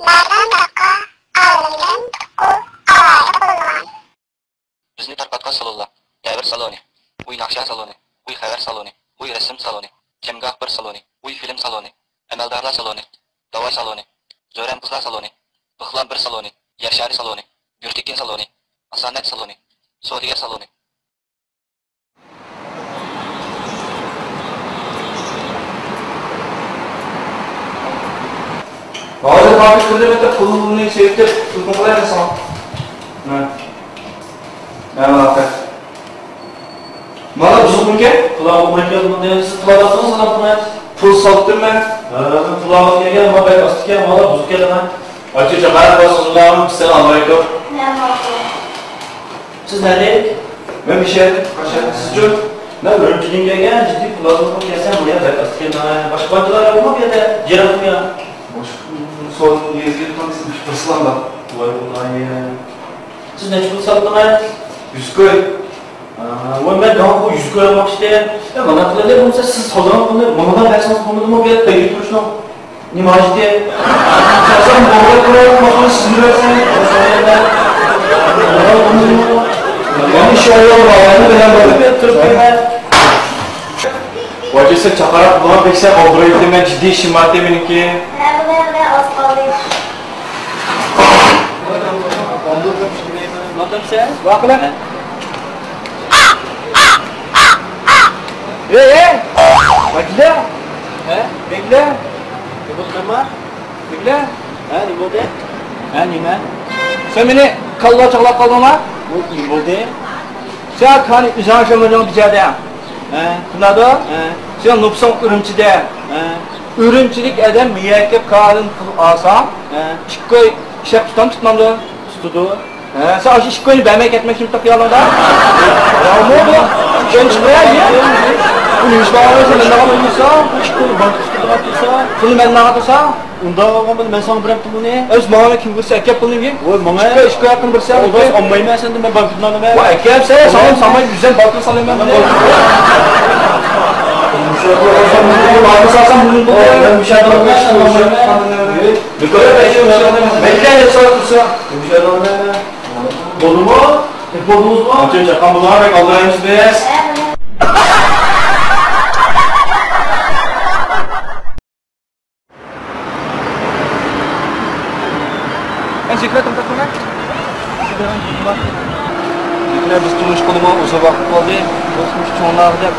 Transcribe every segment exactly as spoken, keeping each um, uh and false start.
مەردان ئاكا ئالىمدىن پۈتكۈل ئاۋارە بولغان. بىزنى تارقاتقان سالونلار: دەۋر سالونى، ئۇي ناخشا سالونى، ئۇي خەۋەر سالونى، ئۇي رەسىم سالونى، جەمگاھ بىر سالونى، ئۇي فىلىم سالونى، ئەمەلدارلار سالونى، داۋاي سالونى، زۆرەم قىزلار سالونى، بىخلام بىر سالونى، يەر شارى سالونى، گۈلتېكىن سالونى، ئاسانەت سالونى، سودىگەر سالونى. ھازىر پاكىت قىلدىم، پۇلنى سېلىپ تېلېفون قىلايمىساڭ. مانا بۇزۇقمىكەن؟ پۇل ئالمايدىغان بۇنى سىز پۇل ئالاتسىڭىز، سالام قىلماي. پۇل سالدىم مەن. ھە، پۇل ئالغىلى كەلگەن، ئەمما بەك ئاستا ئىكەن، مانا بۇزۇق ئىكەن. ئاچا چاقار بولسىڭىز، بىز سەن ئالمايدۇق. سىز نەدىن؟ مەن مىشەدىن. قاچان؟ سىزچۇ؟ مەن ئۈرۈمچىدىن كەلگەن، جىددىي پۇل لازىم بولۇپ كەلسەم، بۇ يەر بەك ئاستا ئىكەن. باشقا بانكىلار يوقمۇ بۇ يەردە؟ يىراقمۇ يا؟ باشقا سودا يېزىپ قالسىز، بىر سالام بار. ۋاي ئۇلايىم. سىز نەچچە پۇل سالدىڭىز؟ يۈز كوي. ۋاي، مەن داڭا بۇ يۈز كوي ئالماقچى ئىدىم. ئە، مانا قىلىلى بولمىسا، سىز سالغان پۇلنى ماڭا بەرسىڭىز بولمىدىمۇ؟ بۇ يەردە بەيگە تۇرۇشنىڭ نېمە ھاجىتى؟ سالسام بولغان پۇل، ماقۇل، سىزنى بەرسەم. مانا شۇ ئايال بالىلارنى بىلەن بولۇپ تۇرۇپ قويماي. ۋاجىسى چاقىراق بۇلار بەكسە ئالدىرايتتى، مەن جىددىي ئىشىم بار ئىدى مېنىڭكى. ھە، بولە، بولە، ئاز قالدى. ماقۇل. ھە. ئەي، ئەي! بەگلەر! ھە؟ بەگلەر! نېمە بولدى، قېرىنداش؟ بەگلەر! ھە، نېمە بولدى؟ ھە، نېمە؟ سەن مېنى كاللا چاغلاپ قالدىڭما؟ بۇ نېمە بولدى؟ سەن كانى ئۆزۈڭ شۇ مېنىڭ بىجادە. ھە. شۇنداقتا؟ ھە. سەن نوپۇسۇڭ ئۈرۈمچىدە. ھە. ئۈرۈمچىلىك ئادەم مىيەككە كالىن پۇل ئالسا، ھە. ئىككى كوي ئىشەپ تۇتام تۇتمامدۇ؟ تۇتىدۇ. ھە، سەن ئاشۇ ئىككى كوينى بەرمەي كەتمەكچىمۇ خىيالىڭدا؟ ياقمۇ بۇ؟ كۆنۈشۈپ قوياي. بۇ نېمە ئىش بار؟ سەن مەن ناغا بولمىسا، ئىككى كوينى بانكا تۇتىدىغان تۇرسا، پۇلنى مەن ناغا تۇرسا. ئۇنداق بولغان بولسا مەن ساڭا بېرەم پۇلنى. ئۆز ماڭا كىم بېرسە ئەكەپ پۇلنى. ۋاي، ماڭا. ئىككى كوي، ئىككى كوي ھەققىنى بېرسە. ئۇ بولسا ئالمايمەن سەندىن، مەن بانكىدىن ئالىمەن. ۋاي، ئەكەپ سەن، ساڭا ساماي يۈزدەن بانكىغا سالىمەن. بانكىغا سالسام بۇنى بولدى. بولدىمۇ؟ بولدىڭىزمۇ؟ ئاچا چاققان بولۇڭلار، بەك ئالدىرايمىز بىز. مەن زېكىلەر توختاپ تۇرمەن. زېكىلەر، بىز تونۇشقىلىمۇ ئۇزۇن ۋاقىت بولدى. بولسىمۇ چوڭلارغا دەپ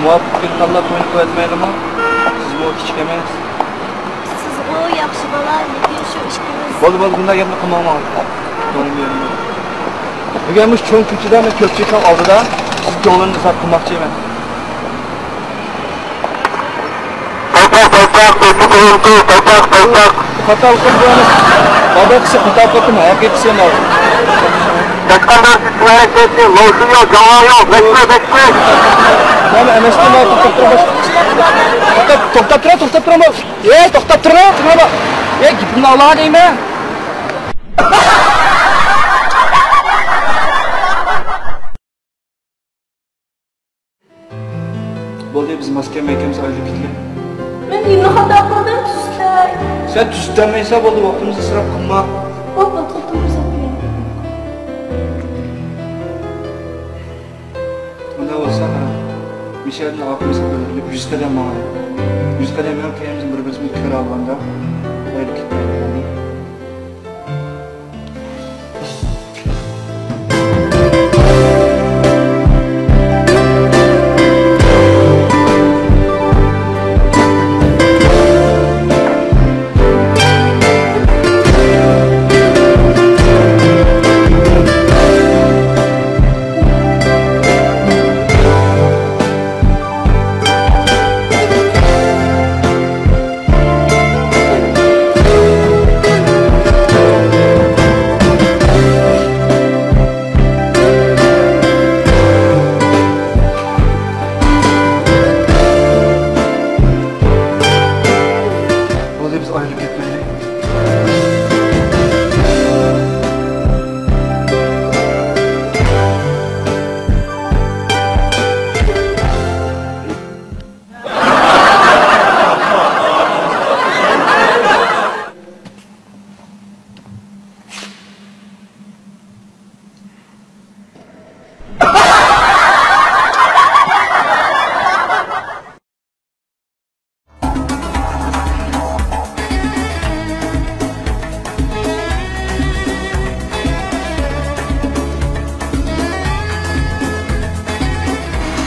مۇۋاپىق كۈن تاللاپ توينى قىلىۋەتمەيلىمۇ؟ سىزمۇ كىچىك ئەمەس. سىزغۇ ياخشى بالا، لېكىن شۇ ئىككىمىز. بولدى، بولدى، بۇنداق گەپنى قىلماڭ ماڭا. كۆڭلۈم يېرىمدە. بۈگۈن مۇشۇ چوڭ كوچىدا مەن كۆپچىلىكنىڭ ئالدىدا سىز كۆڭلۈمنى ئىزھار قىلماقچى ئىدىم. توختاڭ، توختاڭ، توختاڭ، توختاڭ، توختاڭ. خاتا ئوقۇدۇم. بابا كىشى خاتا ئوقۇدۇم، ھەقىقىي كىشى ئەمەس. دەسكاندار سىزلەرگە كەتتى، لوسۇ يوق، جاۋا يوق، بەكمۇ، بەكمۇ. مانا ئەمەستى، مانا توختاپ تۇرۇڭ، توختاپ، توختاپ تۇرۇڭ، توختاپ تۇرۇڭ. ئەي، توختاپ تۇرۇڭ، تۇرۇڭ. ئەي، گېپىمنى ئاڭلاڭ دەيمەن. بولدى، بىز ماس كەلمەي ئىكەنمىز، ئايرىلىپ كېتىلى. مەن نېمە خاتا قىلدىم؟ تۈزىتەي. سەن تۈزىتەلمەيسەن، بولدى، ۋاقتىمىزنى ئىسراپ قىلما. بولدى، بولدى، توختىمىز. ئۇنداق بولسا، قارا، مىشەلنى ئاپىمىز بىلىپ يۈز قەدەم ماڭايلى. يۈز قەدەم مېڭىپ كېيىن بىر-بىرىمىزنى كۆرەلىگەندە ئايرىلىپ كېتەيلى.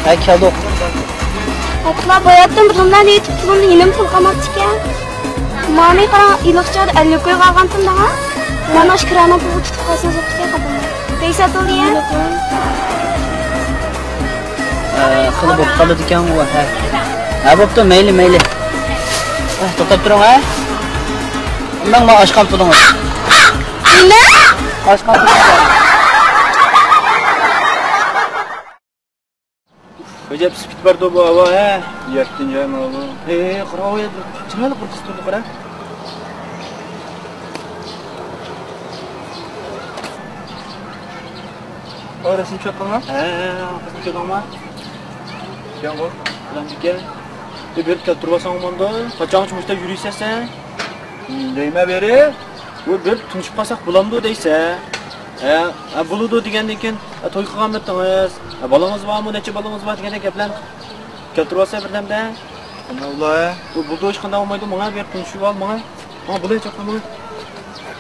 ھە، كەلدۇق. ئاپىلار، باياتتىن بىر نېمىلەرنى ئېيتىپ تۇرۇپ، يېنىم پۇل قالماپتىكەن. مانا قاراڭ، ھېلىقى چاغدا ئەللىك كوي قالغانتىم دەڭا. مانا شۇ كىرانىڭ پۇلىغا تۇتۇپ قالسىڭىز بوپتىكەن، قاپىمۇ. بەش سائەت بولدى يا. ھە، خېلى بولۇپ قالىدىكەن ئۇ، ھە. ھە، بوپتۇ، مەيلى، مەيلى. ھە، توختاپ تۇرۇڭ، ھە. مەن، مانا ئاشقان پۇلىڭىز. نېمە؟ ئاشقان پۇلىڭىز. ئەجەب سۈپىتى بار-دە بۇ ھاۋا، ھە؟ يەتتىنچى ئاي ماۋۇ. ھەي، قارا، ئۇ يەردە چىرايلىق بىر قىز تۇرىدۇ، قارا. ئا، رەسىم چۈشۈرۈۋاتقانما؟ ھە، ھە، ھە، قىزنى كۆردۈڭما؟ كۆرگەنغۇ. بىلەمدىكەن. دەپ بېرىپ كەلتۈرۈۋالساڭ بولامدۇ؟ قاچانغىچە مۇشۇنداق يۈرۈيسەن سەن؟ دەيمەن بېرى. بۇ بىر تونۇشۇپ قالساق بولامدۇ دەيسە. ھە، ھە، بولىدۇ دېگەندىن كېيىن، ھە، توي قىلغانمىدىڭىز؟ ھە، بالىڭىز بارمۇ؟ نەچچە بالىڭىز بار دېگەندەك گەپلەرنى كەلتۈرۈۋالسا بىردەمدە. قانداق بولا؟ بۇ بولىدۇ، ھېچقانداق بولمايدۇ. ماڭا بېرىپ تونۇشۇۋال، ماڭا. ماڭا بولىدۇ، چاققان ماڭا.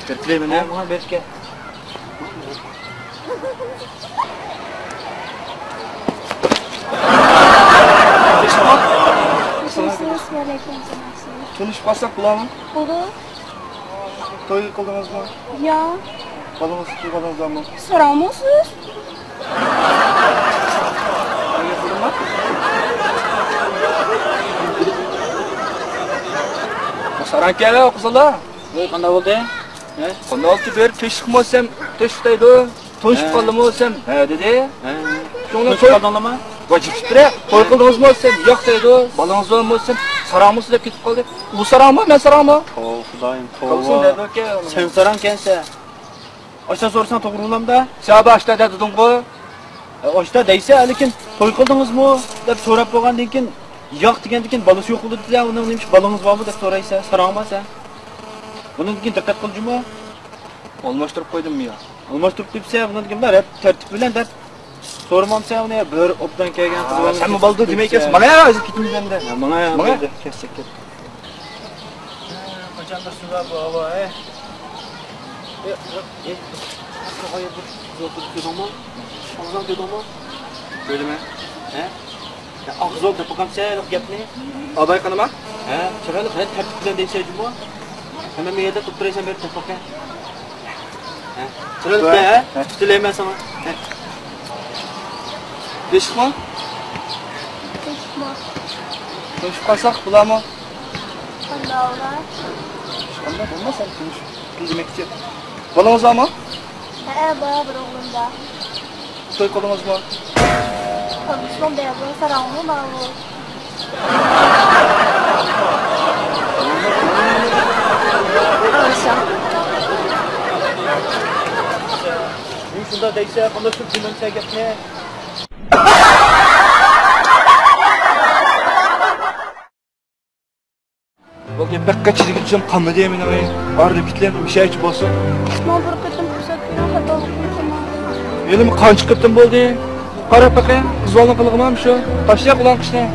بېرىپ كېلەي مەن، ھە، ھە؟ ماڭا بېرىپ كەل. تونۇشۇپ قالساق بولامۇ؟ بولىدۇ. توي قىلدىڭىزمۇ؟ ياق. بالىڭىز، بالىڭىز بارمۇ؟ ساراڭمۇ سىز؟ ساراڭكەن قىزلار. ۋاي، قانداق بولدى؟ ھە؟ قانداق بولدى؟ بىر تىنچلىقمۇ دېسەم، تىنچلىق دەيدۇ. تونۇشۇپ قالدىمۇ دېسەم، ھە دېدى. ھە. شۇڭا تونۇشۇپ قالدىڭلارمۇ؟ ۋاجىپسىز بىرە، توي قىلدىڭىزمۇ دېسەم، ياق دەيدۇ. بالىڭىز بارمۇ دېسەم، ساراڭمۇسىز دەپ كېتىپ قالدى. ئۇ ساراڭمۇ، مەن ساراڭمۇ؟ توۋا خۇدايىم، توۋا. سەن ساراڭكەنسەن. ئاشتا سورىساڭ توغرا بولامدا؟ سەن ئاشتا دەدىڭغۇ. ئاشتا دەيسە، لېكىن توي قىلدىڭىزمۇ دەپ سوراپ بولغاندىن كېيىن، ياق دېگەندىن كېيىن بالىسى يوق بولىدۇ دېسە، ئۇنىڭ نېمە ئىش، بالىڭىز بارمۇ دەپ سورايسەن، ساراڭما سەن؟ بۇنىڭدىن كېيىن دىققەت قىل جۇمۇ. ئالماشتۇرۇپ قويدۇممۇ يا؟ ئالماشتۇرۇپ قويۇپسەن، بۇنىڭدىن كېيىن رەت-، تەرتىپ بىلەن دەپ سورىمامسەن ئۇنى، بىر ئوبدان كەلگەن قىز بالىنى. سەنمۇ بالدۇر دېمەي كەلسە، ماڭا ھازىر كېتىمىز ئەمدى. ماڭا، ماڭا. كەتسەك كەت. قاچان بىر سۇ بار بۇ ھاۋا، ھە؟ ئېي، ئېي، ئېي. قىز ئولتۇرۇپ كۆردۈڭمۇ؟ ئاغزىڭ كۆردۈڭمۇ؟ كۆردۈم، ھە. ھە؟ يا، ئاغزىڭ دەپ باقامسەن گەپنى؟ ئاباي قانىما؟ ھە، چىرايلىق، ھە، تەرتىپ بىلەن دەيسەن جۇمۇ. ھەممە يەردە تۇرۇپ تۇرىسەن، بېرىپ تەپ باقە. ھە، چىرايلىق، ھە؟ ھە. تىلەيمەن ساڭا. ھە. بېشىقمۇ؟ بېشىقمۇ؟ تونۇشۇپ قالساق بولامۇ؟ قانداق بولار؟ ھېچقانداق بولماس، سەن تونۇشۇپ قىل دېمەكچى. بالىڭىز بارمۇ؟ ھەئە، بار، بىر ئوغلۇم بار. توي قىلدىڭىزمۇ؟ قىلمىسىمۇ بەردىم، ساراڭمۇ ماۋۇ. شۇنداق دەيسە، قانداق سۈرۈپ دېمەمسە گەپنى؟ بولدى، بەك قېچىدىكى چۈشۈم قالمىدى مېنىڭ. ئارىدىپ كېتىلەم، مۇشۇ ئىچى بولسۇن. ماڭا بىر قېتىم پۇرسەت بېرىڭ، خاتا قىلىپ قويسام. ھېلىمۇ قانچە قېتىم بولدى؟ قاراپ بېقىڭ، قىز بالىنىڭ قىلىقىمۇ مۇشۇ. تاشلىق بۇلارنىڭ قىشىنى.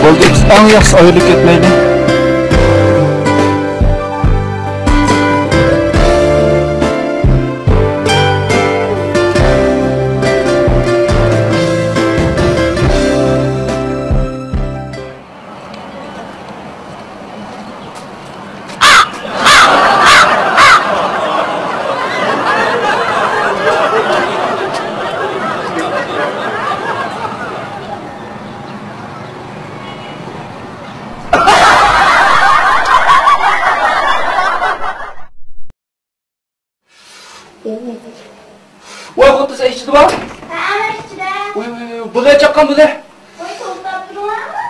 بولدى، بىز ئەڭ ياخشىسى ئايرىلىپ كەتمەيلى. ۋاي، خوتۇن، سەن ئىچىدىما؟ ھە، ئىچىدە. ۋاي، ۋاي، ۋاي، بۇلە چاققان بۇلە. ۋاي، توختاپ تۇرۇڭلارما؟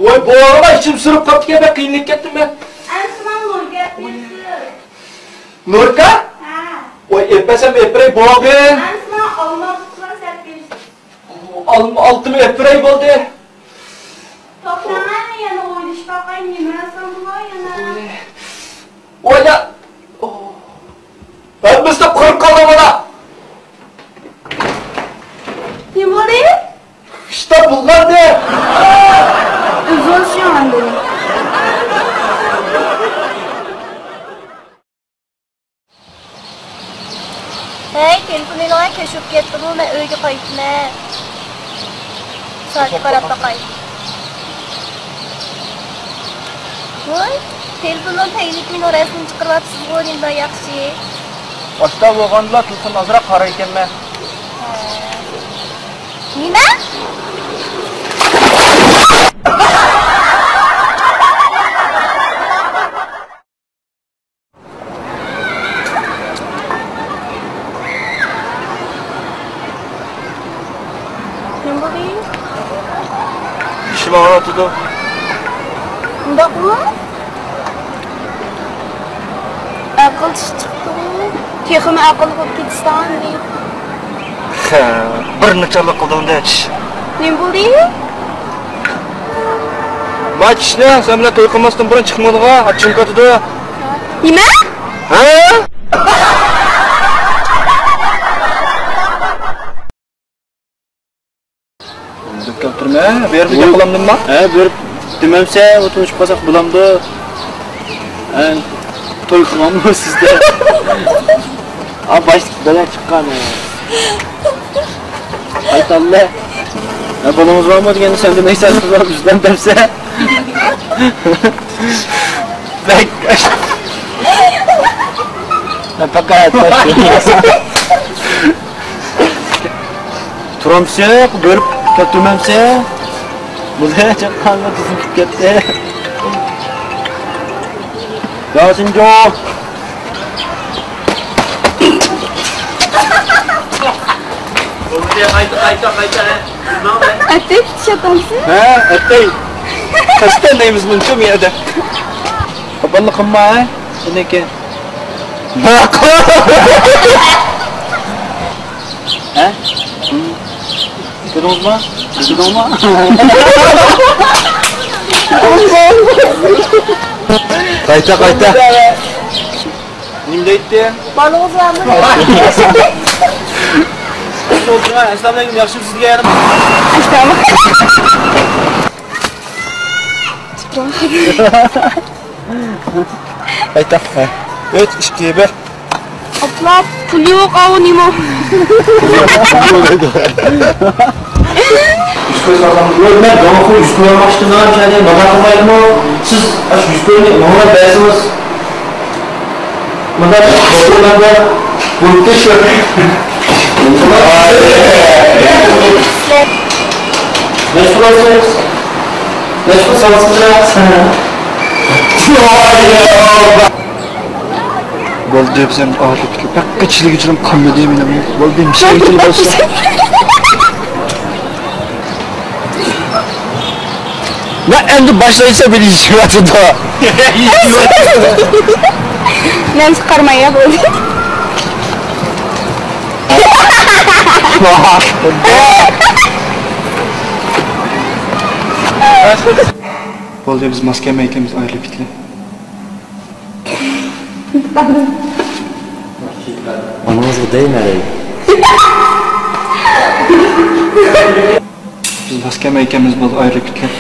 ۋاي، بوغۇما ئىچىم سۈرۈپ قاپتىكەن، بەك قىينىلىپ كەتتىم مەن. ئەمسىمان لوركا ئەپ بېرىسىز. لوركا؟ ھە. ۋاي، ئەپەسەم ئەپىرەي بوغۇم. ئەمسىمان ئالما تۇتقان سەپ بېرىسىز. ئالما ئالتىمى ئېلىپ بېرەي بولدى. توختاڭە، يەنە ئويلىشىپ باقاي، نېمە ئالسام بولار يەنە؟ ئويلا. ھەممىسى قۇرۇپ قالدى مانا. نېمە بولدى؟ ئىشتا بولغاندى. ئۆزى ئالسىڭ ئاندىن. ھەي، تېلېفون ئېلىڭە، كەچ بولۇپ كەتتىمۇ، مەن ئۆيگە قايتىمەن. سائەتكە قاراپ باقاي. ۋاي، تېلېفوننىڭ تەگلىكىنىڭ رەسىمىنى چىقىرىۋاتىسىزغۇ، نېمىلا ياخشى. ئاشتا بولغاندىلا تېلېفون ئازراق قارايكەنمەن. ھە. نېمە؟ نېمە بولدى؟ ئىشىم ئاغرىۋاتىدۇ. ئۇنداقمۇ؟ ئەقىل چىقىپتۇ. تېخىمۇ ئەقىللىق بولۇپ كېتىسەن ئەمدى. ھە، بىر ناچارلىق قىلدىڭ-دە، چىش. نېمە بولدى؟ ما چىشنى سەن بىلەن توي قىلماستىن بۇرۇن چىقمىدىغا، ئاچچىقىم كېتىدۇ. نېمە؟ ھە؟ ئۆزۈم كەلتۈرمە، بۇ يەردە گەپ قىلامدىمما؟ ھە، بېرىپ دېمەمسە، ئولتۇرۇشۇپ قالساق بولامدۇ؟ ھە، توي قىلغانمۇ سىزدە؟ ھە، باشلىق بەلەن چىققان. قايتاللا. ھە، بالىڭىز بارمۇ دېگەندە، سەن دېمەيسەن، قىزلار بىزدەن دەپسە. بەك. مەن پەقەت. تۇرامسە، بېرىپ كەلتۈرمەمسە. بۇلار چاققانغا تىزىم كېتىپ كەتتى. ياسىنجان. بولدى، قايتا، قايتا، قايتا، ھە. ئەتەي كېتىشىۋاتامسىز؟ ھە، ئەتەي. قەستەن دەيمىز مۇنچىمۇ يەردە. خاپالىق قىلما، ھە. ئۇنىڭ كېيىن. ھە؟ كۆردۈڭىزمۇ؟ كۆردۈڭمۇ؟ قايتا، قايتا. نېمە دەيتتى؟ بالىڭىز بارمۇ؟ ئەسسالامۇئەلەيكۇم، ياخشىمۇسىز دېگەن. قايتا. ھە. ئۈچ، ئىككى، بىر. ئاپلا، پۇل يوق، ئاۋۇ نېمە؟ يۈز كوي سالسام، يوق، مەن داڭخۇ يۈز كوي ئالماقچى، ماڭا بىر نېمە قىلمايدىمۇ؟ سىز ئاشۇ يۈز كوينى ماڭا بەرسىڭىز. مانا دوكتورلاردا بولۇپتۇ شۇ. مەشغۇل ئالسىڭىز. مەشغۇل سالسىڭىز. بولدى، بىزنىڭ ئاخىرقى پەققە چىلىگىچىلىم قالمىدى مېنىڭ. بولدى، مىشكىن بولسۇن. مەن ئەمدى باشلايسا بىلىشىۋاتىدۇ. مەن چىقارماي يا بولدى. بولدى، بىز ماس كەلمەي ئىكەنمىز، ئايرىلىپ كېتىلى. ئانىڭىزغا دەيمەن. بىز ماس كەلمەي ئىكەنمىز، بولدى، ئايرىلىپ كېتىلى.